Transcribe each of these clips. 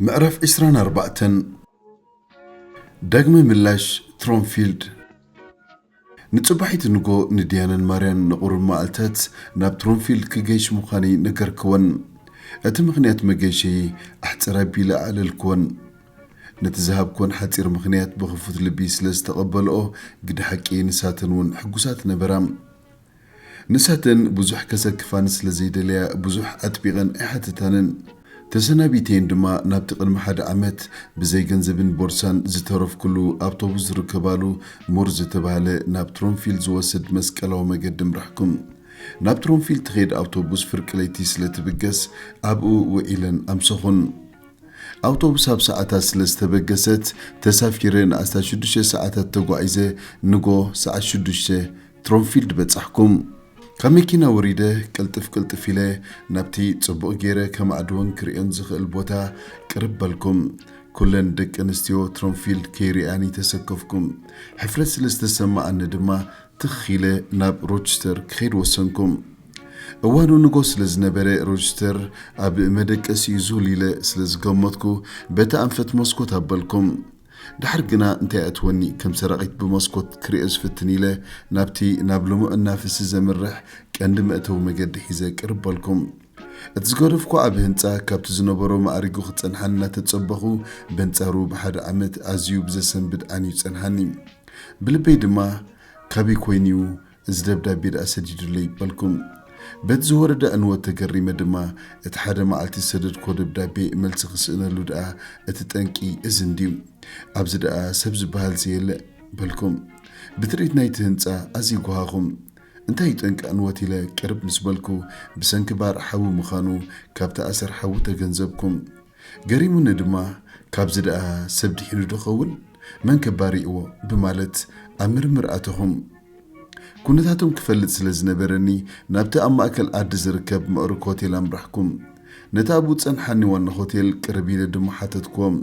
ምዕራፍ ዕስራን ኣርባዕተን። ዳግመ ምላሽ ትሮንፊልድ። ንጽባሒት ንጎ ንድያናን ማርያን ንቑሩብ መዓልታት ናብ ትሮንፊልድ ክገይሽ ምዃነይ ነገርክወን። እቲ ምኽንያት መገይሸይ ኣሕጽር ኣቢለ ኣዕለልክወን። ነቲ ዝሃብክወን ሓጺር ምኽንያት ብኽፉት ልቢ ስለ ዝተቐበልኦ፣ ግደ ሓቂ ንሳተን እውን ሕጉሳት ነበራ። ንሳተን ብዙሕ ከሰክፋን ስለ ዘይደለያ ብዙሕ ኣጥቢቐን ኣይሓተታንን። ተሰናቢተየን ድማ ናብቲ ቅድሚ ሓደ ዓመት ብዘይ ገንዘብን ቦርሳን ዝተረፍኩሉ ኣውቶቡስ ዝርከባሉ ሙር ዝተባህለ ናብ ትሮንፊልድ ዝወስድ መስቀላዊ መገዲ ምራሕኩም። ናብ ትሮንፊልድ ትኸይድ ኣውቶቡስ ፍርቂ ለይቲ ስለ ትብገስ ኣብኡ ውዒለን ኣምሰኹን። ኣውቶቡስ ኣብ ሰዓታት ስለ ዝተበገሰት ተሳፊረ ንኣስታት ሽዱሽተ ሰዓታት ተጓዒዘ ንጎ ሰዓት ሽዱሽተ ትሮንፊልድ በጻሕኩም። ካብ መኪና ወሪደ ቅልጥፍ ቅልጥፍ ኢለ ናብቲ ጽቡቕ ገይረ ከማዕድወን ክርእዮን ዝኽእል ቦታ ቅርብ በልኩም። ኩለን ደቂ ኣንስትዮ ትሮንፊልድ ከይርእያኒ ተሰከፍኩም። ሕፍረት ስለ ዝተሰማኣኒ ድማ ትኽ ኢለ ናብ ሮቸስተር ክኸይድ ወሰንኩም። እዋኑ ንጎ ስለ ዝነበረ ሮቸስተር ኣብ መደቀሲኡ ዙል ኢለ ስለ ዝገመትኩ በቲ ኣንፈት መስኮት ኣበልኩም። ድሓር ግና እንታይ ኣእትወኒ ከም ሰራቒት ብመስኮት ክርእዮ ዝፍትን ኢለ ናብቲ ናብ ልሙዕ እናፍሲ ዘምርሕ ቀንዲ መእተዊ መገዲ ሒዘ ቅርብ በልኩም። እቲ ዝገደፍኩ ዓቢ ህንጻ ካብቲ ዝነበሮ ማዕሪጉ ክጸንሓኒ እናተጸበኹ በንጻሩ ብሓደ ዓመት ኣዝዩ ብዘሰንብድ ዓንዩ ጸንሓኒ። ብልበይ ድማ ካበይ ኮይኑ'ዩ እዚ ደብዳቤ ደኣ ሰዲዱለይ በልኩም። በቲ ዝወረደ ዕንወት ተገሪመ ድማ እቲ ሓደ መዓልቲ ዝሰደድኮ ደብዳቤ መልሲ ክስእነሉ ደኣ እቲ ጠንቂ እዚ እንድዩ። ኣብዚ ደኣ ሰብ ዝበሃል ዘየለ በልኩም። ብትርኢት ናይቲ ህንጻ ኣዝዩ ጓሃኹም። እንታይ እዩ ጠንቂ ዕንወት ኢለ ቅርብ ምስ በልኩ ብሰንኪ ባርዕ ሓዊ ምዃኑ ካብቲ ኣሰር ሓዊ ተገንዘብኩም። ገሪሙኒ ድማ ካብዚ ደኣ ሰብ ድሒኑ ዶ ኸውን? መን ከባሪዕዎ ብማለት ኣብ ምርምር ኣተኹም። ኩነታቶም ክፈልጥ ስለ ዝነበረኒ ናብቲ ኣብ ማእከል ዓዲ ዝርከብ ምዕሩግ ሆቴል ኣምራሕኩም። ነቲ ኣብኡ ጸንሓኒ ዋና ሆቴል ቅርብ ኢለ ድማ ሓተትክዎም።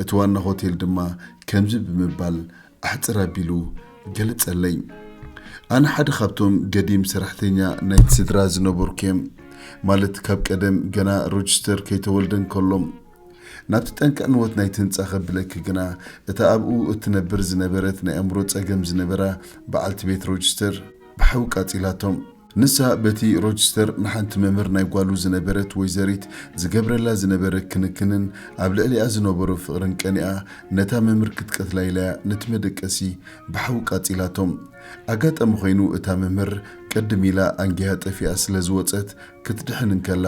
እቲ ዋና ሆቴል ድማ ከምዚ ብምባል ኣሕጽር ኣቢሉ ገለጸለይ። ኣነ ሓደ ካብቶም ገዲም ሰራሕተኛ ናይቲ ስድራ ዝነበርኩ እየ። ማለት ካብ ቀደም ገና ሮቸስተር ከይተወልደ እንከሎ። ናብቲ ጠንቂ ዕንወት ናይቲ ህንጻ ከብለኪ ግና፣ እታ ኣብኡ እትነብር ዝነበረት ናይ ኣእምሮ ጸገም ዝነበራ በዓልቲ ቤት ሮቸስተር ብሓዊ ቃጺላቶም። ንሳ በቲ ሮቸስተር ንሓንቲ መምህር ናይ ጓሉ ዝነበረት ወይዘሪት ዝገብረላ ዝነበረ ክንክንን ኣብ ልዕሊኣ ዝነበሮ ፍቕርን ቀኒኣ፣ ነታ መምህር ክትቀትላ ኢላ'ያ ነቲ መደቀሲ ብሓዊ ቃጺላቶም። ኣጋጣሚ ኮይኑ እታ መምህር ቅድም ኢላ ኣንጊሃ ጠፊኣ ስለ ዝወጸት ክትድሕን እንከላ፣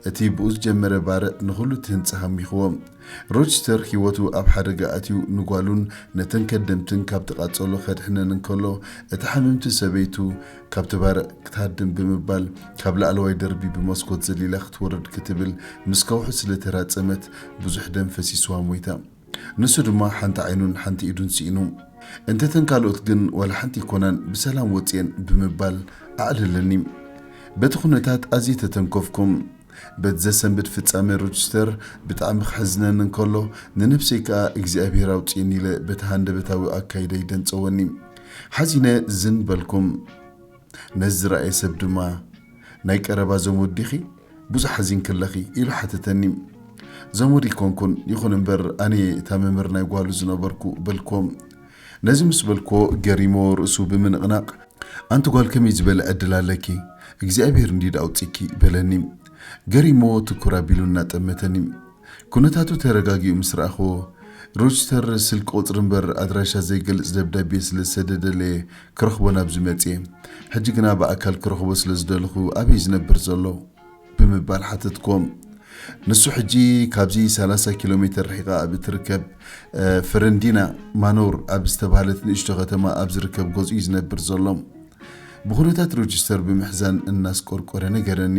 እቲ ብኡ ዝጀመረ ባርዕ ንኹሉ እቲ ህንጻ ሃሚኽዎ። ሮቸስተር ህይወቱ ኣብ ሓደጋ ኣትዩ ንጓሉን ነተን ከደምትን ካብቲ ቃጸሎ ከድሕነን እንከሎ፣ እታ ሕምምቲ ሰበይቱ ካብቲ ባርዕ ክትሃድም ብምባል ካብ ላዕለዋይ ደርቢ ብመስኮት ዘሊላ ክትወርድ ክትብል ምስ ከውሒ ስለ ተራጸመት ብዙሕ ደም ፈሲስዋ ሞይታ። ንሱ ድማ ሓንቲ ዓይኑን ሓንቲ ኢዱን ስኢኑ። እንተ እተን ካልኦት ግን ዋላ ሓንቲ ኣይኮናን ብሰላም ወጽየን ብምባል ኣዕለለኒ። በቲ ኩነታት ኣዝየ ተተንከፍኩም። በቲ ዘሰንብድ ፍጻመ ሮቸስተር ብጣዕሚ ክሕዝነኒ እንከሎ፣ ንነብሰይ ከኣ እግዚኣብሔር ኣውጽእኒ ኢለ በቲ ሃንደበታዊ ኣካይደይ ደንጸወኒ። ሓዚነ ዝን በልኩም። ነዚ ዝረኣየ ሰብ ድማ፣ "ናይ ቀረባ ዘመዱ ዲኺ? ብዙሕ ሓዚንኪ ኣለኺ?" ኢሉ ሓተተኒ። "ዘመዱ ኣይኮንኩን፣ ይኹን እምበር ኣነ እየ እታ መምህር ናይ ጓሉ ዝነበርኩ" በልክዎ። ነዚ ምስ በልክዎ ገሪምዎ ርእሱ ብምንቕናቕ፣ "ኣንቲ ጓል ከመይ ዝበለ ዕድል ኣለኪ? እግዚኣብሔር እንድዩ ደኣ ኣውጺእኪ" በለኒ። ገሪምዎ ትኩር ኣቢሉ እናጠመተኒ። ኩነታቱ ተረጋጊኡ ምስ ረኣኽዎ፣ ሮቸስተር ስልኪ ቁጽሪ እምበር ኣድራሻ ዘይገልጽ ደብዳቤ ስለ ዝሰደደለየ ክረኽቦ ናብዚ መጽየ። ሕጂ ግና ብኣካል ክረኽቦ ስለ ዝደለኹ ኣበይ ዝነብር ዘሎ? ብምባል ሓተትክዎም። ንሱ ሕጂ ካብዚ ሰላሳ ኪሎ ሜተር ርሒቓ ኣብ እትርከብ፣ እ፣ ፈረንዲና ማኖር ኣብ ዝተባህለት ንእሽቶ ከተማ ኣብ ዝርከብ ገዝኡ እዩ ዝነብር ዘሎ። ብኹነታት ሮቸስተር ብምሕዛን እናስቆርቆረ ነገረኒ።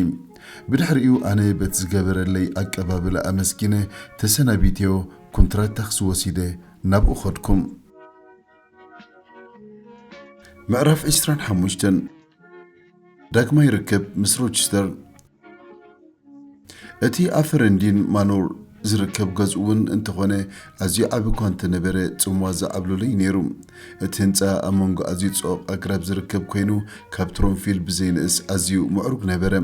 ብድሕሪኡ ኣነ በቲ ዝገበረለይ ኣቀባብላ ኣመስጊነ ተሰናቢትዮ፣ ኩንትራት ታክሲ ወሲደ ናብኡ ኸድኩም። ምዕራፍ ዕስራን ሓሙሽተን። ዳግማይ ርክብ ምስ ሮቸስተር። እቲ ኣብ ፈረንዲን ማኖር ዝርከብ ገዝኡ እውን እንተኾነ ኣዝዩ ዓቢ እኳ እንተነበረ ጽምዋ ዝዓብለሎ እዩ ነይሩ። እቲ ህንጻ ኣብ መንጎ ኣዝዩ ጽዑቕ ኣግራብ ዝርከብ ኮይኑ ካብ ትሮንፊልድ ብዘይንእስ ኣዝዩ ምዕሩግ ነበረ።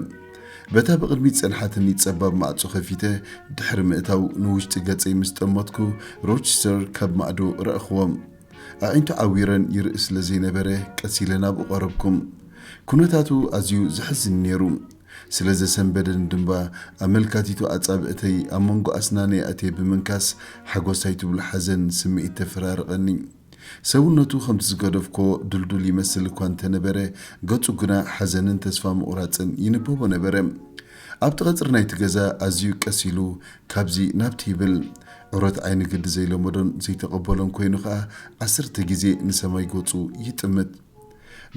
በታ ብቕድሚት ጸንሓትኒ ጸባብ ማዕጾ ከፊተ ድሕሪ ምእታው ንውሽጢ ገጸይ ምስ ጠመትኩ፣ ሮቸስተር ካብ ማዕዶ ረእኽዎም። ኣዒንቱ ዓዊረን ይርኢ ስለ ዘይነበረ ቀስ ኢለ ናብኡ ቀረብኩም። ኩነታቱ ኣዝዩ ዘሕዝን ነይሩ። ስለ ዘሰንበደን ድምባ ኣመልካቲቱ ኣጻብዕተይ ኣብ መንጎ ኣስናነይ ኣትየ ብምንካስ ሓጎሳይ ትብሎ ሓዘን ስምዒት ተፈራረቐኒ። ሰውነቱ ከምቲ ዝገደፍኮ ድልዱል ይመስል እኳ እንተነበረ፣ ገጹ ግና ሓዘንን ተስፋ ምቑራጽን ይንበቦ ነበረ። ኣብቲ ቀጽሪ ናይቲ ገዛ ኣዝዩ ቀስ ኢሉ ካብዚ ናብቲ ይብል። ዑረት ዓይኒ ግዲ ዘይለመዶን ዘይተቐበሎን ኮይኑ ኸኣ ዓሰርተ ግዜ ንሰማይ ገጹ ይጥምት።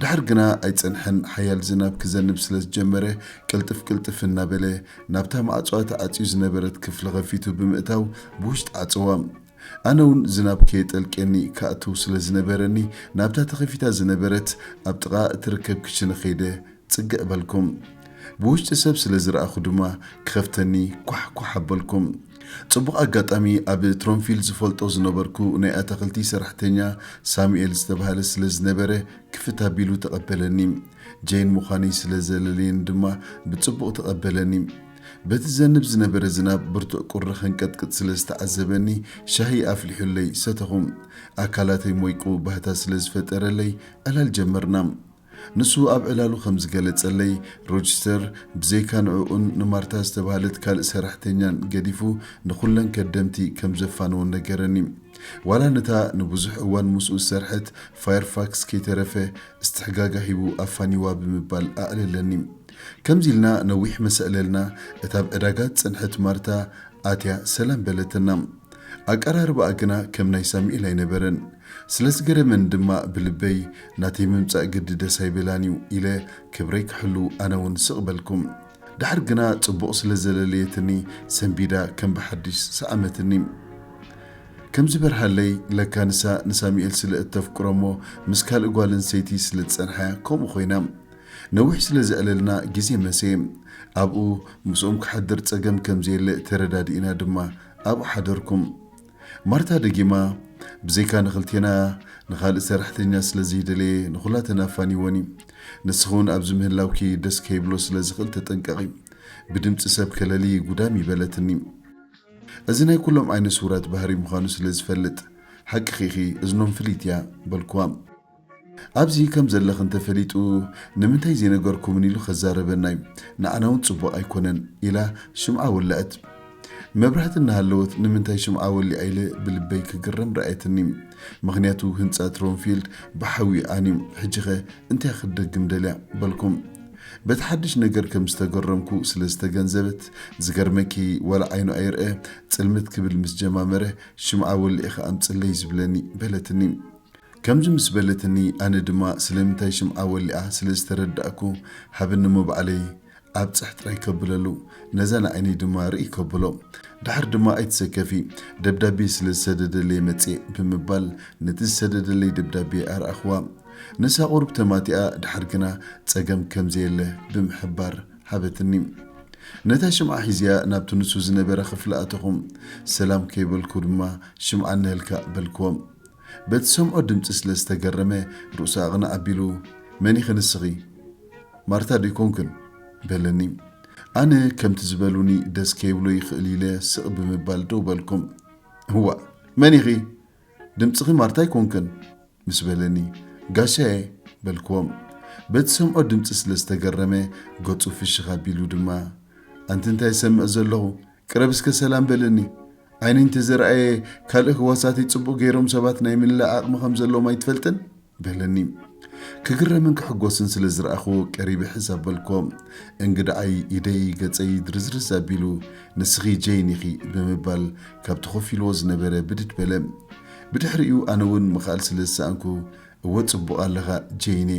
ድሓር ግና ኣይጸንሐን፣ ሓያል ዝናብ ክዘንብ ስለ ዝጀመረ ቅልጥፍ ቅልጥፍ እናበለ ናብታ ማዕጾኣ ተዓጽዩ ዝነበረት ክፍሊ ኸፊቱ ብምእታው ብውሽጢ ዓጸዋ። ኣነ እውን ዝናብ ከየጠልቄኒ ክኣትው ስለ ዝነበረኒ ናብታ ተኸፊታ ዝነበረት ኣብ ጥቓ እትርከብ ክሽነ ኸይደ ጽግዕ በልኩም። ብውሽጢ ሰብ ስለ ዝረኣኹ ድማ ክኸፍተኒ ኳሕ ኳሕ ኣበልኩም። ጽቡቕ ኣጋጣሚ ኣብ ትሮንፊል ዝፈልጦ ዝነበርኩ ናይ ኣታኽልቲ ሰራሕተኛ ሳሙኤል ዝተባህለ ስለ ዝነበረ ክፍት ኣቢሉ ተቐበለኒ። ጀይን ምዃነይ ስለ ዘለለየን ድማ ብጽቡቕ ተቐበለኒ። በቲ ዘንብ ዝነበረ ዝናብ ብርቱዕ ቁሪ ከንቀጥቅጥ ስለ ዝተዓዘበኒ ሻሂ ኣፍሊሑለይ ሰተኹ። ኣካላተይ ሞይቁ ባህታ ስለ ዝፈጠረለይ ዕላል ጀመርና። ንሱ ኣብ ዕላሉ ከም ዝገለጸለይ፣ ሮቸስተር ብዘይካ ንዕኡን ንማርታ ዝተባህለት ካልእ ሰራሕተኛን ገዲፉ ንኹለን ከደምቲ ከም ዘፋነወን ነገረኒ። ዋላ ነታ ንብዙሕ እዋን ምስኡ ዝሰርሐት ፋየርፋክስ ከይተረፈ እስትሕጋጋ ሂቡ ኣፋኒዋ ብምባል ኣዕለለኒ። ከምዚ ኢልና ነዊሕ ምስ ኣዕለልና፣ እታ ኣብ ዕዳጋ ዝጸንሐት ማርታ ኣትያ ሰላም በለትና። ኣቀራርባኣ ግና ከም ናይ ሳሙኤል ኣይነበረን። ስለ ዝገረመኒ ድማ ብልበይ፣ "ናተይ ምምጻእ ግዲ ደስ ኣይበላን እዩ" ኢለ ክብረይ ክሕሉ ኣነ እውን ስቕ በልኩም። ድሓር ግና ጽቡቕ ስለ ዘለለየትኒ ሰንቢዳ ከም ብሓድሽ ሰኣመትኒ። ከም ዝበርሃለይ ለካ ንሳ ንሳሙኤል ስለ እተፍቅሮ እሞ ምስ ካልእ ጓል ኣንስተይቲ ስለ ዝጸንሓያ ከምኡ ኮይና። ነዊሕ ስለ ዘዕለልና ግዜ መሰየ። ኣብኡ ምስኦም ክሓድር ጸገም ከም ዘየለ ተረዳዲእና ድማ ኣብኡ ሓደርኩም። ማርታ ደጊማ፣ "ብዘይካ ንኽልቴና ንኻልእ ሰራሕተኛ ስለ ዘይደለየ ንኹላተን ኣፋኒወን እዩ። ንስኺ እውን ኣብዚ ምህላውኪ ደስ ከይብሎ ስለ ዝኽእል ተጠንቀቒ። ብድምጺ ሰብ ከለሊ ጉዳም እዩ" በለትኒ። እዚ ናይ ኩሎም ዓይነት ስውራት ባህሪ ምዃኑ ስለ ዝፈልጥ፣ "ሓቅኺ ኢኺ፣ እዝኖም ፍልይቲ እያ" በልኩዋ። "ኣብዚ ከም ዘለኺ እንተፈሊጡ ንምንታይ ዘይነገርኩምን?" ኢሉ ከዛረበና እዩ። "ንዓና እውን ጽቡቕ ኣይኮነን" ኢላ ሽምዓ ወለዐት። መብራህቲ እናሃለወት ንምንታይ ሽምዓ ወሊዓ ኢለ ብልበይ ክግረም ረኣየትኒ። ምኽንያቱ ህንጻ ትሮንፊልድ ብሓዊ ኣንዩ። ሕጂኸ እንታይ ክትደግም ደልያ በልኩም። በቲ ሓድሽ ነገር ከም ዝተገረምኩ ስለ ዝተገንዘበት፣ "ዝገርመኪ ዋላ ዓይኑ ኣይርአ፣ ጽልምት ክብል ምስ ጀማመረ ሽምዓ ወሊዕኺ ኣምጽለይ ዝብለኒ" በለትኒ። ከምዚ ምስ በለትኒ፣ ኣነ ድማ ስለምንታይ ሽምዓ ወሊዓ ስለ ዝተረዳእኩ፣ "ሃብኒ እሞ ባዕለይ ኣብጽሕ ጥራይ ከብለሉ፣ ነዛ ንዓይነይ ድማ ርእይ ከብሎ። ድሓር ድማ ኣይትሰከፊ፣ ደብዳቤ ስለ ዝሰደደለይ መጽየ" ብምባል ነቲ ዝሰደደለይ ደብዳቤ ኣርኣኽዋ። ንሳ ቁሩብ ተማቲኣ፣ ድሓር ግና ጸገም ከም ዘየለ ብምሕባር ሃበትኒ። ነታ ሽምዓ ሒዝያ ናብቲ ንሱ ዝነበረ ክፍሊ ኣተኹ። ሰላም ከይበልኩ ድማ፣ "ሽምዓ እነሀልካ" በልክዎ። በቲ ሰምዖ ድምጺ ስለ ዝተገረመ ርእሱ ኣቕንዕ ኣቢሉ፣ "መን ኢኺ ንስኺ? ማርታ ዶ ኣይኮንክን?" በለኒ። ኣነ ከምቲ ዝበሉኒ ደስ ከይብሎ ይኽእል ኢለ ስቕ ብምባል ደው በልኩም። "እዋእ፣ መን ኢኺ? ድምጽኺ ማርታ ኣይኮንክን?" ምስ በለኒ፣ "ጋሻየ" በልክዎ። በቲ ሰምዖ ድምጺ ስለ ዝተገረመ ገጹ ፍሽኽ ኣቢሉ ድማ፣ "ኣንቲ እንታይ እሰምዕ ዘለኹ? ቅረብ እስከ ሰላም በለኒ። ዓይኒ እንተዘርኣየ ካልእ ህዋሳተይ ጽቡቕ ገይሮም ሰባት ናይ ምልላእ ዓቕሚ ከም ዘለዎም ኣይትፈልጥን?" በለኒ። ክግረምን ክሕጎስን ስለ ዝረኣኽዎ ቀሪበ ሕዝ ኣበልክዎ። እንግድዓይ ኢደይ ገጸይ ድርዝርዝ ኣቢሉ፣ "ንስኺ ጀይን ኢኺ" ብምባል ካብቲ ኮፍ ኢልዎ ዝነበረ ብድድ በለ። ብድሕሪኡ ኣነ እውን ምኽኣል ስለ ዝሰኣንኩ፣ "እወ ጽቡቕ ኣለኻ ጀይኔ"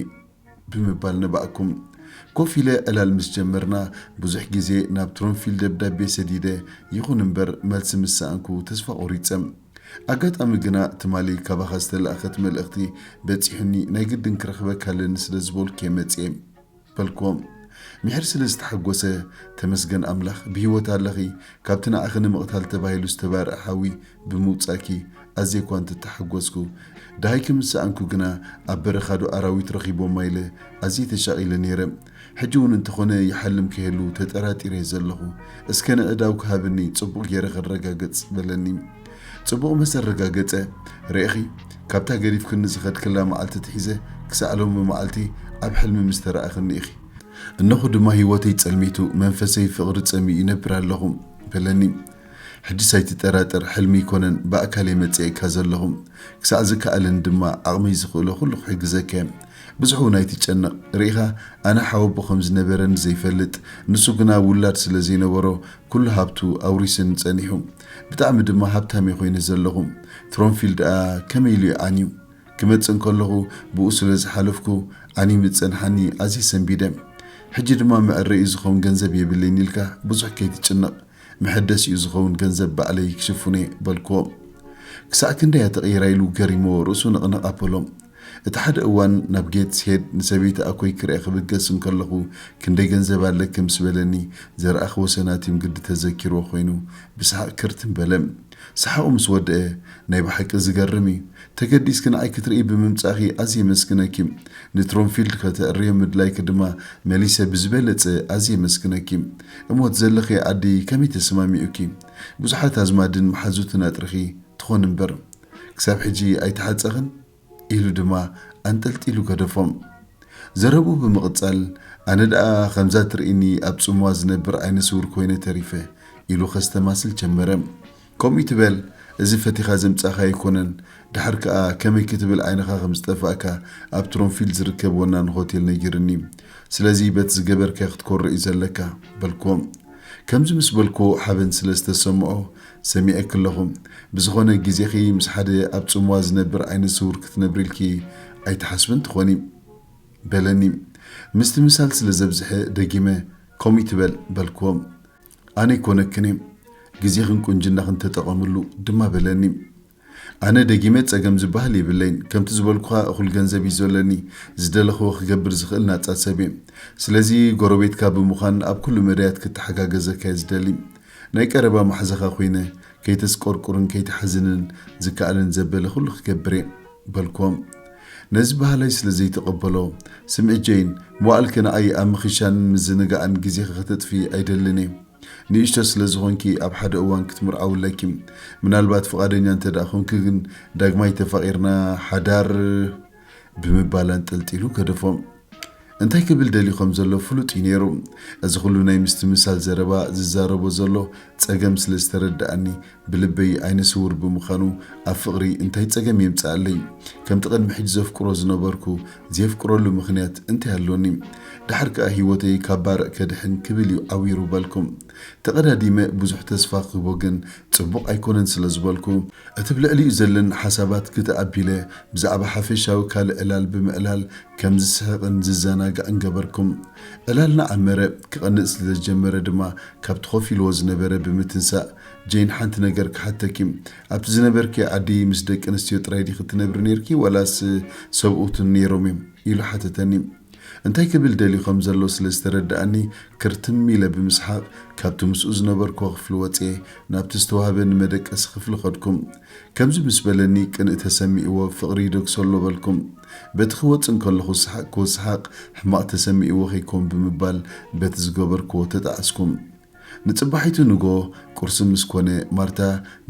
ብምባል ነባእኩም። ኮፍ ኢለ ዕላል ምስ ጀመርና ብዙሕ ግዜ ናብ ትሮንፊል ደብዳቤ ሰዲደ፣ ይኹን እምበር መልሲ ምስ ሰኣንኩ ተስፋ ቆሪጸ። ኣጋጣሚ ግና ትማሊ ካባኻ ዝተላእኸት መልእኽቲ በጺሑኒ ናይ ግድን ክረኽበካ ኣለኒ ስለ ዝበልኩ እየ መጽየ በልክዎም። ሚሒር ስለ ዝተሓጎሰ፣ "ተመስገን ኣምላኽ ብህይወት ኣለኺ፣ ካብቲ ንዓኺ ንምቕታል ተባሂሉ ዝተባርዐ ሓዊ ብምውጻእኪ ኣዝየ እኳ እንተተሓጎስኩ፣ ደሃይኪ ምስ ሰኣንኩ ግና ኣብ በረኻ ዶ ኣራዊት ረኺቦማ ኢለ ኣዝየ ተሻቒለ ነይረ። ሕጂ እውን እንተኾነ ይሓልም ከይህሉ ተጠራጢረ ዘለኹ። እስከ ንእዳው ክሃብኒ ጽቡቕ ገይረ ከረጋገጽ በለኒ። ጽቡቕ ምስ ኣረጋገጸ፣ ርኢኺ፣ ካብታ ገዲፍክኒ ዝኸድክላ መዓልቲ ትሒዘ ክሳዕ ሎሚ መዓልቲ ኣብ ሕልሚ ምስ ተረኣኽኒ ኢኺ። እነኹ ድማ ህይወተይ ጸልሚቱ፣ መንፈሰይ ፍቕሪ ጸሚኡ ይነብር ኣለኹ በለኒ። ሕጅስ ኣይትጠራጠር፣ ሕልሚ ኣይኮነን፣ ብኣካል እየ መጺኤካ ዘለኹ። ክሳዕ ዝከኣለኒ ድማ ዓቕመይ ዝኽእሎ ኩሉ ክሕግዘካ እየ። ብዙሕ እውን ኣይትጨነቕ። ርኢኻ፣ ኣነ ሓወቦ ከም ዝነበረኒ ዘይፈልጥ፣ ንሱ ግና ውላድ ስለ ዘይነበሮ፣ ኩሉ ሃብቱ ኣውሪስኒ ጸኒሑ። ብጣዕሚ ድማ ሃብታም እየ ኮይነ ዘለኹ። ትሮንፊልድ ደኣ ከመይ ኢሉ እዩ ዓንዩ? ክመጽእ እንከለኹ ብኡ ስለ ዝሓለፍኩ ዓንዩ ምስ ጸንሓኒ ኣዝየ ሰንቢደ። ሕጂ ድማ መዕረዪ ዝኸውን ገንዘብ የብለይን ኢልካ ብዙሕ ከይትጭነቕ፣ መሐደሲኡ ዝኸውን ገንዘብ ባዕለይ ክሽፍኖ እየ በልክዎ። ክሳዕ ክንደይ እያ ተቐይራ ኢሉ ገሪምዎ ርእሱ ነቕነቕ ኣበሎ። እቲ ሓደ እዋን ናብ ጌትስ ሄድ ንሰበይቲ ኣኮይ ክርኢ ክብገስ እንከለኹ ክንደይ ገንዘብ ኣለኪ ምስ በለኒ ዘርኣኽዎ ሰናቲም ግዲ ተዘኪርዎ ኮይኑ ብሰሓቕ ክርትም በለ። ሰሓቑ ምስ ወደአ፣ ናይ ብሓቂ ዝገርም እዩ። ተገዲስኪ ንዓይ ክትርኢ ብምምጻእኪ ኣዝየ የመስግነኪ። ንትሮንፊልድ ከተዕርዮ ምድላይኪ ድማ መሊሰ ብዝበለጸ ኣዝየ የመስግነኪ። እሞ እቲ ዘለኽዮ ዓዲ ከመይ ተሰማሚዑኪ? ብዙሓት ኣዝማድን መሓዙትን ኣጥሪኺ ትኾኒ እምበር፣ ክሳብ ሕጂ ኣይተሓጸኽን? ኢሉ ድማ ኣንጠልጢሉ ገደፎም። ዘረብኡ ብምቕጻል፣ ኣነ ደኣ ከምዛ ትርእይኒ ኣብ ጽምዋ ዝነብር ዓይነ ስውር ኮይነ ተሪፈ፣ ኢሉ ከስተማስል ጀመረ። ከምኡ ትበል፣ እዚ ፈቲኻ ዘምጻእካዮ ኣይኮነን። ደሓር ከኣ ከመይ ክትብል ዓይንኻ ከም ዝጠፍኣካ ኣብ ትሮንፊልድ ዝርከብ ወናኒ ሆቴል ነጊርኒ። ስለዚ በቲ ዝገበርካዮ ክትኮርዕ እዩ ዘለካ፣ በልክዎ። ከምዚ ምስ በልክዎ ሓበን ስለ ዝተሰምዖ፣ ሰሚዐኪ ኣለኹ። ብዝኾነ ግዜኺ ምስ ሓደ ኣብ ጽምዋ ዝነብር ዓይነ ስውር ክትነብሪ ኢልኪ ኣይትሓስብን ትኾኒ፣ በለኒ። ምስትምሳል ስለ ዘብዝሐ ደጊመ፣ ከምኡ ትበል፣ በልክዎ። ኣነ ኣይኮነክን እየ፣ ግዜኽን ቁንጅናኽን ተጠቐምሉ ድማ በለኒ። ኣነ ደጊመ ጸገም ዝበሃል የብለይን፣ ከምቲ ዝበልኩኻ እኹል ገንዘብ እዩ ዘለኒ፣ ዝደለኽዎ ክገብር ዝኽእል ናጻ ሰብ እየ። ስለዚ ጎረቤትካ ብምዃን ኣብ ኩሉ መዳያት ክተሓጋገዘካ እየ ዝደሊ። ናይ ቀረባ ማሕዛኻ ኮይነ ከይተስቆርቁርን ከይትሓዝንን ዝከኣልን ዘበለ ኩሉ ክገብር እየ በልክዎም። ነዚ ባህላይ ስለ ዘይተቐበሎ፣ ስምዒ ጀይን፣ መዋእልኪ ንዓይ ኣብ ምኽሻንን ምዝንጋዕን ግዜኺ ከተጥፍኢ ኣይደልን እየ። ንእሽቶ ስለ ዝኾንኪ ኣብ ሓደ እዋን ክትምርዓዊ ኣለኪ። ምናልባት ፍቓደኛ እንተ ደኣ ኾንኪ ግን ዳግማይ ተፋቒርና ሓዳር ብምባል ኣንጠልጢሉ ገደፎ። እንታይ ክብል ደልዩ ከም ዘሎ ፍሉጥ እዩ ነይሩ። እዚ ኩሉ ናይ ምስትምሳል ዘረባ ዝዛረቦ ዘሎ ጸገም ስለ ዝተረድኣኒ ብልበይ ዓይነ ስውር ብምዃኑ ኣብ ፍቕሪ እንታይ ጸገም የምጽኣለይ? ከምቲ ቅድሚ ሕጂ ዘፍቅሮ ዝነበርኩ ዘየፍቅረሉ ምኽንያት እንታይ ኣሎኒ? ደሓር ከኣ ህይወተይ ካብ ባርዕ ከድሕን ክብል እዩ ዓዊሩ በልኩም። ተቐዳዲመ ብዙሕ ተስፋ ክህቦ ግን ጽቡቕ ኣይኮነን ስለ ዝበልኩ፣ እቲ ብልዕሊኡ ዘለኒ ሓሳባት ክተኣቢለ ብዛዕባ ሓፈሻዊ ካልእ ዕላል ብምዕላል ከም ዝስሕቕን ዝዘናጋዕን ገበርኩም። ዕላልና ዓመረ፣ ክቐንእ ስለ ዝጀመረ ድማ ካብቲ ኮፍ ኢልዎ ዝነበረ ብምትንሳእ፣ ጀይን ሓንቲ ነገር ክሓተኪ፣ ኣብቲ ዝነበርኪ ዓዲ ምስ ደቂ ኣንስትዮ ጥራይ ዲኺ ትነብሪ ነይርኪ ዋላስ ሰብኡትን ነይሮም እዮም? ኢሉ ሓተተኒ። እንታይ ክብል ደልዩ ከም ዘሎ ስለ ዝተረድኣኒ ክርትም ኢለ ብምስሓቕ ካብቲ ምስኡ ዝነበርኩዎ ክፍሊ ወፅየ ናብቲ ዝተዋህበኒ መደቀሲ ክፍሊ ኸድኩ። ከምዚ ምስ በለኒ ቅንኢ ተሰሚዕዎ ፍቕሪ ይደግሶ ኣሎ በልኩም። በቲ ክወፅእ እንከለኹ ዝሰሓቕክዎ ሰሓቕ ሕማቕ ተሰሚዕዎ ከይከውን ብምባል በቲ ዝገበርክዎ ተጣዕስኩም። ንጽባሒቱ ንጎ ቁርሲ ምስ ኮነ ማርታ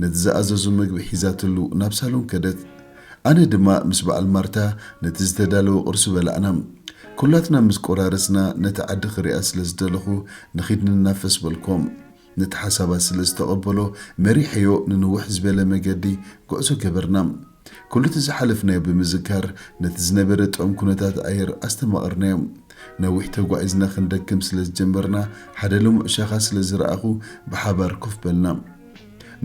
ነቲ ዝኣዘዞ መግቢ ሒዛትሉ ናብ ሳሎን ከደት። ኣነ ድማ ምስ በዓል ማርታ ነቲ ዝተዳለወ ቁርሲ በላዕና። ኩላትና ምስ ቆራረስና ነቲ ዓዲ ክሪኣ ስለ ዝደለኹ ንኺድ ንናፈስ በልኮም። ነቲ ሓሳባት ስለ ዝተቐበሎ መሪሐዮ ንንውሕ ዝበለ መገዲ ጉዕዞ ገበርና። ኩሉ እቲ ዝሓለፍናዮ ብምዝካር ነቲ ዝነበረ ጥዑም ኩነታት ኣየር ኣስተማቐርናዮ። ነዊሕ ተጓዒዝና ክንደክም ስለ ዝጀመርና ሓደ ልሙዕ ሻኻ ስለ ዝረኣኹ ብሓባር ኮፍ በልና።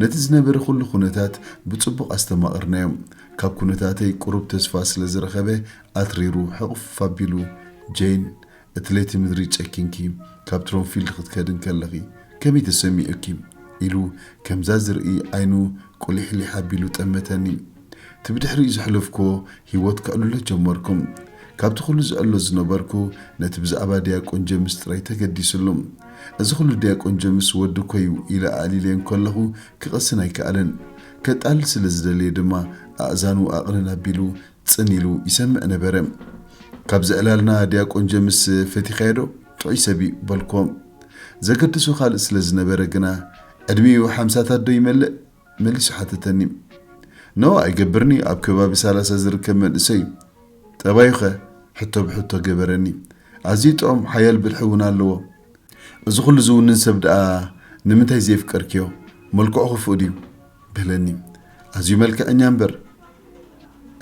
ነቲ ዝነበረ ኩሉ ኩነታት ብጽቡቕ ኣስተማቐርናዮ። ካብ ኩነታተይ ቁሩብ ተስፋ ስለ ዝረኸበ ኣትሪሩ ሕቑፍ ኣቢሉ ጀይን እቲ ለይቲ ምድሪ ጨኪንኪ ካብ ትሮንፊልድ ክትከዲ እንከለኺ ከመይ ተሰሚዑኪ? ኢሉ ከምዛ ዝርኢ ዓይኑ ቁሊሕሊሕ ኣቢሉ ጠመተኒ። እቲ ብድሕሪኡ ዘሕለፍክዎ ህይወት ከዕልሎ ጀመርኩም። ካብቲ ኩሉ ዝዕሎ ዝነበርኩ ነቲ ብዛዕባ ዲያቆን ጀምስ ጥራይ ተገዲስሉ። እዚ ኩሉ ዲያቆን ጀምስ ወዲ እኮ እዩ ኢለ ኣዕሊለዮ እንከለኹ ክቐስን ኣይከኣለን። ከጣል ስለ ዝደለየ ድማ ኣእዛኑ ኣቕንና ኣቢሉ ጽን ኢሉ ይሰምዕ ነበረ። ካብዚ ዕላልና ዲያቆን ጀምስ ፈቲኻዮ ዶ? ጥዑይ ሰብ እዩ በልክዎም። ዘገድሶ ካልእ ስለ ዝነበረ ግና ዕድሚኡ ሓምሳታት ዶ ይመልእ? መሊሱ ሓተተኒ። ኖ ኣይገብርኒ ኣብ ከባቢ ሰላሳ ዝርከብ መንእሰይ እዩ። ጠባዩኸ? ሕቶ ብሕቶ ገበረኒ። ኣዝዩ ጥዑም ሓያል ብልሒ እውን ኣለዎ። እዚ ኩሉ ዝውንን ሰብ ደኣ ንምንታይ ዘየፍቀርክዮ? መልክዑ ክፉእ ድዩ? በለኒ። ኣዝዩ መልክዐኛ እምበር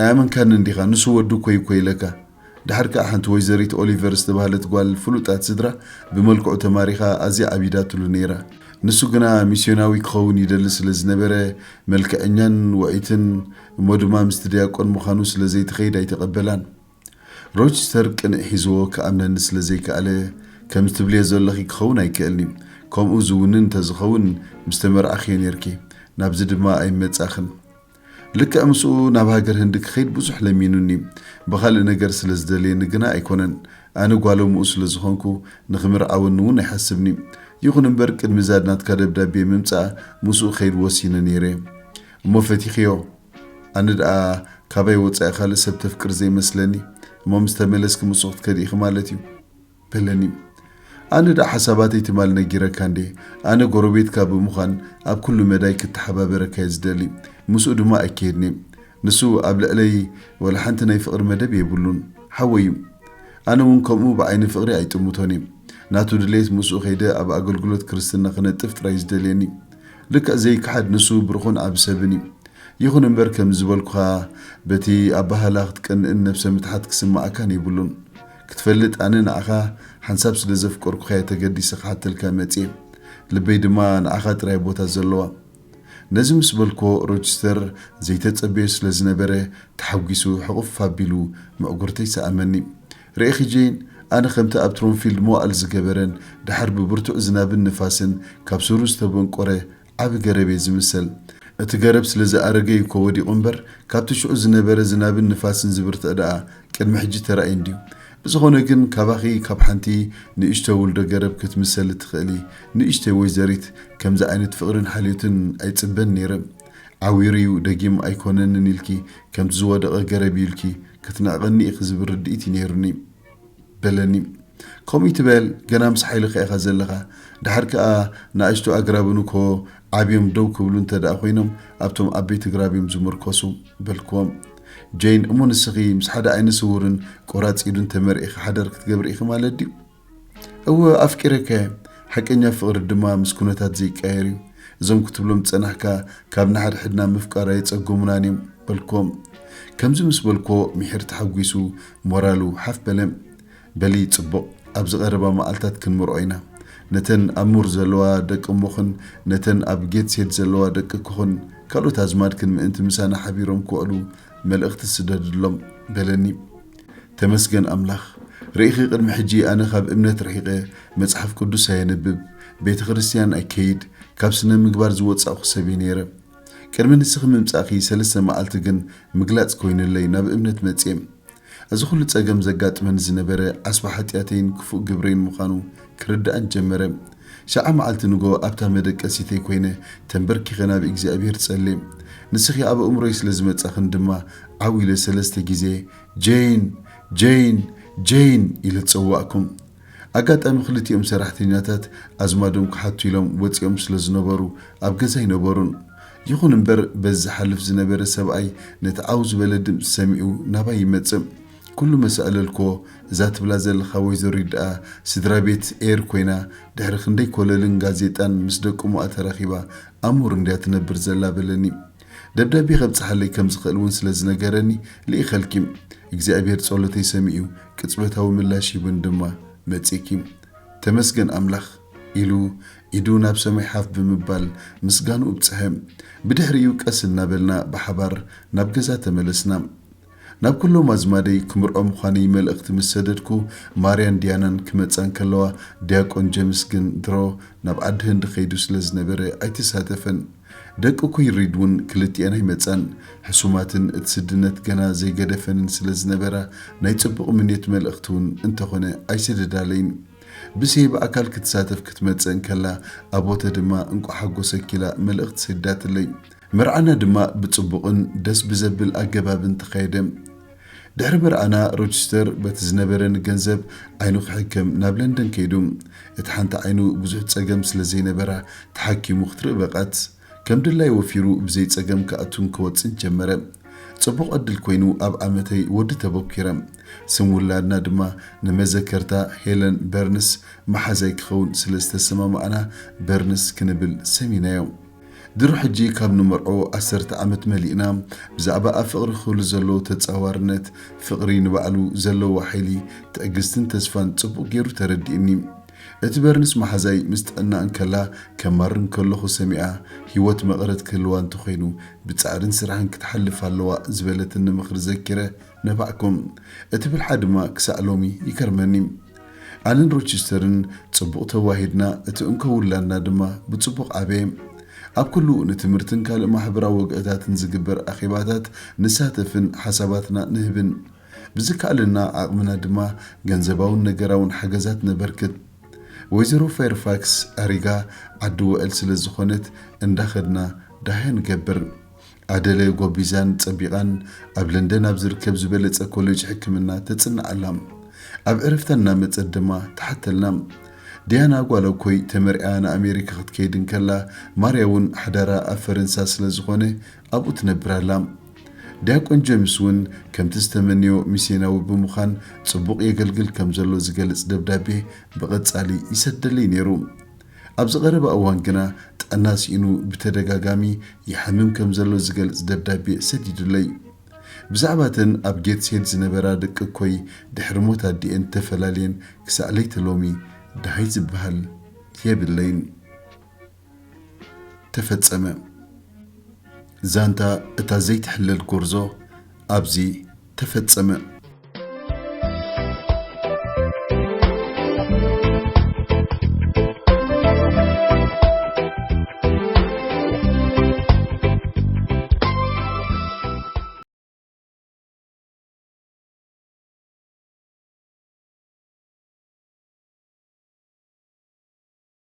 ኣያመንካንን ዲኻ? ንሱ ወዱ እኮ እዩ እኮ ኢለካ። ድሓር ከኣ ሓንቲ ወይዘሪት ኦሊቨር ዝተባህለት ጓል ፍሉጣት ስድራ ብመልክዑ ተማሪኻ ኣዝያ ዓቢዳትሉ ነይራ። ንሱ ግና ሚስዮናዊ ክኸውን ይደሊ ስለ ዝነበረ መልክዐኛን ውዕይትን እሞ ድማ ምስቲ ዲያቆን ምዃኑ ስለ ዘይትኸይድ ኣይተቐበላን። ሮችስተር ቅንዕ ሒዝዎ ክኣምነኒ ስለ ዘይከኣለ፣ ከምዚ ትብልዮ ዘለኺ ክኸውን ኣይክእልን እዩ። ከምኡ ዝውንን እንተዝኸውን ምስ ተመርዓኽዮ ነይርኪ። ናብዚ ድማ ኣይመጻኽን። ልክዕ ምስኡ ናብ ሃገር ህንዲ ክኸይድ ብዙሕ ለሚኑኒ። ብኻልእ ነገር ስለ ዝደልየኒ ግና ኣይኮነን። ኣነ ጓሎምኡ ስለ ዝኾንኩ ንኽምርዓወኒ እውን ኣይሓስብን እዩ። ይኹን እምበር ቅድሚ እዛ ናትካ ደብዳቤ ምምጻኣ ምስኡ ክኸይድ ወሲነ ነይረ። እሞ ፈቲኽዮ? ኣነ ደኣ ካባይ ወጻኢ ካልእ ሰብ ተፍቅር ዘይመስለኒ። እሞ ምስ ተመለስኪ ምስኡ ክትከዲ ኢኺ ማለት እዩ? በለኒ። ኣነ ደኣ ሓሳባተይ ትማል ነጊረካ እንዴ? ኣነ ጎረቤትካ ብምዃን ኣብ ኩሉ መዳይ ክተሓባበረካ እየ ዝደሊ። ምስኡ ድማ ኣይከየድን እየ። ንሱ ኣብ ልዕለይ ዋላ ሓንቲ ናይ ፍቕሪ መደብ የብሉን። ሓወይ እዩ። ኣነ እውን ከምኡ ብዓይኒ ፍቕሪ ኣይጥምቶን እየ። ናቱ ድሌት ምስኡ ከይደ ኣብ ኣገልግሎት ክርስትና ክነጥፍ ጥራይ እዩ ዝደልየኒ። ልክዕ ዘይከሓድ ንሱ ብሩኽን ዓቢ ሰብን እዩ። ይኹን እምበር ከም ዝበልኩኻ በቲ ኣባህላ ክትቀንእን ነብሰ ምትሓት ክስምዓካን የብሉን። ክትፈልጥ ኣነ ንዓኻ ሓንሳብ ስለ ዘፍቀርኩኻ እየ ተገዲሰ ክሓተልካ መጽየ። ልበይ ድማ ንዓኻ ጥራይ ቦታ ዘለዋ። ነዚ ምስ በልኮ ሮችስተር ዘይተጸበዮ ስለ ዝነበረ ተሓጒሱ ሕቑፍ ኣቢሉ ምዕጉርተይ ሰኣመኒ። ርኢኺ ጄን፣ ኣነ ከምቲ ኣብ ትሮንፊልድ መዋእል ዝገበረን ድሓር ብብርቱዕ ዝናብን ንፋስን ካብ ሱሩ ዝተበንቆረ ዓቢ ገረብ እየ ዝምሰል። እቲ ገረብ ስለ ዝኣረገ እዩ እኮ ወዲቑ እምበር፣ ካብቲ ሽዑ ዝነበረ ዝናብን ንፋስን ዝብርትዕ ደኣ ቅድሚ ሕጂ ተራእዩ እንድዩ። ብዝኾነ ግን ካባኺ ካብ ሓንቲ ንእሽቶ ውልዶ ገረብ ክትምሰሊ ትኽእሊ ንእሽተይ ወይዘሪት ከምዚ ዓይነት ፍቕርን ሓልዮትን ኣይጽበን ነይረ። ዓዊሩ እዩ ደጊም ኣይኮነንን ኢልኪ ከምቲ ዝወደቐ ገረብ እዩ ኢልኪ ክትንዕቐኒ ኢኺ ዝብል ርድኢት እዩ ነይሩኒ። በለኒ። ከምኡ ይትበል፣ ገና ምስ ሓይልኻ ኢኻ ዘለኻ። ድሓር ከኣ ንኣሽቱ ኣግራብን እኮ ዓብዮም ደው ክብሉ እንተ ደኣ ኮይኖም ኣብቶም ዓበይቲ ኣግራብ እዮም ዝምርኮሱ በልክዎም። ጄን፣ እሞ ንስኺ ምስ ሓደ ዓይነ ስውርን ቆራጽ ኢዱን ተመርዒኺ ሓዳር ክትገብሪ ኢኺ ማለት ድዩ? እወ ኣፍቂረካ እየ። ሓቀኛ ፍቕሪ ድማ ምስ ኩነታት ዘይቀየር እዩ። እዞም ክትብሎም ዝጸናሕካ ካብ ንሓድሕድና ምፍቃር ኣየጸገሙናን እዮም በልክዎም። ከምዚ ምስ በልክዎ ምሒር ተሓጒሱ ሞራሉ ሓፍ በለ። በሊ ጽቡቕ፣ ኣብዚ ቀረባ መዓልታት ክንምርዖ ኢና። ነተን ኣብ ሙር ዘለዋ ደቂ እሞኽን ነተን ኣብ ጌትሴድ ዘለዋ ደቅክኹን ካልኦት ኣዝማድክን ምእንቲ ምሳና ሓቢሮም ክውዕሉ መልእኽቲ ስደድሎም በለኒ። ተመስገን ኣምላኽ። ርኢኺ ቅድሚ ሕጂ ኣነ ካብ እምነት ርሒቐ መጽሓፍ ቅዱስ ኣየንብብ፣ ቤተ ክርስትያን ኣይከይድ፣ ካብ ስነ ምግባር ዝወጻእኩ ሰብ እየ ነይረ። ቅድሚ ንስኺ ምምጻእኪ ሰለስተ መዓልቲ ግን ምግላጽ ኮይኑለይ ናብ እምነት መጽየ። እዚ ኩሉ ጸገም ዘጋጥመኒ ዝነበረ ዓስቢ ሓጢኣተይን ክፉእ ግብረይን ምዃኑ ክርድኣን ጀመረ። ሸዓ መዓልቲ ንጎ ኣብታ መደቀሲተይ ኮይነ ተንበርኪኸ ናብ እግዚኣብሔር ጸልየ። ንስኺ ኣብ ኣእምሮይ ስለ ዝመጻኽን ድማ ዓው ኢለ ሰለስተ ግዜ ጄን፣ ጄን፣ ጄን ኢለ ጸዋዕኩም። ኣጋጣሚ ክልቲኦም ሰራሕተኛታት ኣዝማዶም ክሓቱ ኢሎም ወጺኦም ስለ ዝነበሩ ኣብ ገዛ ኣይነበሩን። ይኹን እምበር በዚ ዝሓልፍ ዝነበረ ሰብኣይ ነቲ ዓው ዝበለ ድምጺ ሰሚዑ ናባይ ይመጽእ። ኩሉ መሰኣለልኮ እዛ ትብላ ዘለኻ ወይዘሪት ደኣ ስድራ ቤት ኤር ኮይና ድሕሪ ክንደይ ኮለልን ጋዜጣን ምስ ደቂ እሞኣ ተራኺባ ኣሙር እንድያ ትነብር ዘላ በለኒ። ደብዳቤ ከብጽሓለይ ከም ዝኽእል እውን ስለ ዝነገረኒ ልኢኸልኪ። እግዚኣብሔር ጸሎተይ ሰሚዑ ቅጽበታዊ ምላሽ ሂቡን ድማ መጺእኪ። ተመስገን ኣምላኽ ኢሉ ኢዱ ናብ ሰማይ ሓፍ ብምባል ምስጋኑ ኣብጽሐ። ብድሕሪኡ ቀስ እናበልና ብሓባር ናብ ገዛ ተመለስና። ናብ ኩሎም ኣዝማደይ ክምርዖ ምዃነይ መልእኽቲ ምስ ሰደድኩ ማርያን ዲያናን ክመጻ እንከለዋ ዲያቆን ጀምስ ግን ድሮ ናብ ዓዲ ህንዲ ከይዱ ስለ ዝነበረ ኣይተሳተፈን። ደቂ ኩይሪድ እውን ክልቲኤን ኣይመጻን። ሕሱማትን እቲ ስድነት ገና ዘይገደፈንን ስለ ዝነበራ ናይ ጽቡቕ ምንዮት መልእኽቲ እውን እንተኾነ ኣይሰደዳለይን። ብስየ ብኣካል ክትሳተፍ ክትመጽእ እንከላ ኣቦተ ድማ እንቋዕ ሓጎሰኪ ኢላ መልእኽቲ ሰዲዳትለይ። መርዓና ድማ ብጽቡቕን ደስ ብዘብል ኣገባብን ተኻየደ። ድሕሪ መርዓና፣ ሮቸስተር በቲ ዝነበረኒ ገንዘብ ዓይኑ ክሕከም ናብ ለንደን ከይዱ። እቲ ሓንቲ ዓይኑ ብዙሕ ጸገም ስለ ዘይነበራ፣ ተሓኪሙ ክትርኢ በቓት። ከም ድላይ ወፊሩ ብዘይ ጸገም ክኣቱን ክወጽን ጀመረ። ጽቡቕ ዕድል ኮይኑ፣ ኣብ ዓመተይ ወዲ ተበኲረ። ስም ውላድና ድማ ንመዘከርታ ሄለን በርንስ መሓዛይ ክኸውን ስለ ዝተሰማማዕና፣ በርንስ ክንብል ሰሚናዮ። ድሮ ሕጂ ካብ ንመርዖ ዓሰርተ ዓመት መሊእና። ብዛዕባ ኣብ ፍቕሪ ክህሉ ዘለዎ ተጻዋርነት፣ ፍቕሪ ንባዕሉ ዘለዎ ሓይሊ፣ ትዕግስትን ተስፋን ጽቡቕ ገይሩ ተረዲእኒ። እቲ በርንስ መሓዛይ ምስ ጥዕና እንከላ፣ ከማርር እንከለኹ ሰሚዓ፣ ህይወት መቐረት ክህልዋ እንተኾይኑ፣ ብጻዕርን ስራሕን ክትሓልፍ ኣለዋ ዝበለትኒ ምኽሪ ዘኪረ ነባዕኩም። እቲ ብልሓ ድማ ክሳዕ ሎሚ ይገርመኒ። ኣነን ሮቸስተርን ጽቡቕ ተዋሂድና፣ እቲ እንኮ ውላድና ድማ ብጽቡቕ ዓበየ። ኣብ ኩሉ ንትምህርትን ካልእ ማሕበራዊ ወግዕታትን ዝግበር ኣኼባታት ንሳተፍን ሓሳባትና ንህብን። ብዝከኣለና ዓቕምና ድማ ገንዘባውን ነገራውን ሓገዛት ነበርክት። ወይዘሮ ፌርፋክስ ኣሪጋ ዓዲ ውዕል ስለ ዝኾነት፣ እንዳኸድና ዳህያ ንገብር። ኣደለ ጎቢዛን ጸቢቓን ኣብ ለንደን ኣብ ዝርከብ ዝበለጸ ኮሌጅ ሕክምና ተጽንዕ ኣላ። ኣብ ዕረፍታ እናመጸት ድማ ትሓተልና። ዲያና ጓል ኣኮይ ተመርዕያ ንኣሜሪካ ክትከይድ እንከላ፣ ማርያ እውን ሓዳራ ኣብ ፈረንሳ ስለ ዝኾነ ኣብኡ ትነብር ኣላ። ዲያቆን ጀምስ እውን ከምቲ ዝተመንዮ ሚስዮናዊ ብምዃን ጽቡቕ የገልግል ከም ዘሎ ዝገልጽ ደብዳቤ ብቐጻሊ ይሰደለይ ነይሩ። ኣብዚ ቀረባ እዋን ግና ጥዕና ስኢኑ ብተደጋጋሚ ይሓምም ከም ዘሎ ዝገልጽ ደብዳቤ ሰዲዱለይ። ብዛዕባተን ኣብ ጌትስሄድ ዝነበራ ደቂ እኮይ ድሕሪ ሞት ኣዲኤን ተፈላልየን ክሳዕ ለይቲ ሎሚ ደሃይ ዝበሃል የብለይን። ተፈጸመ። ዛንታ እታ ዘይትሕለል ጎርዞ ኣብዚ ተፈጸመ።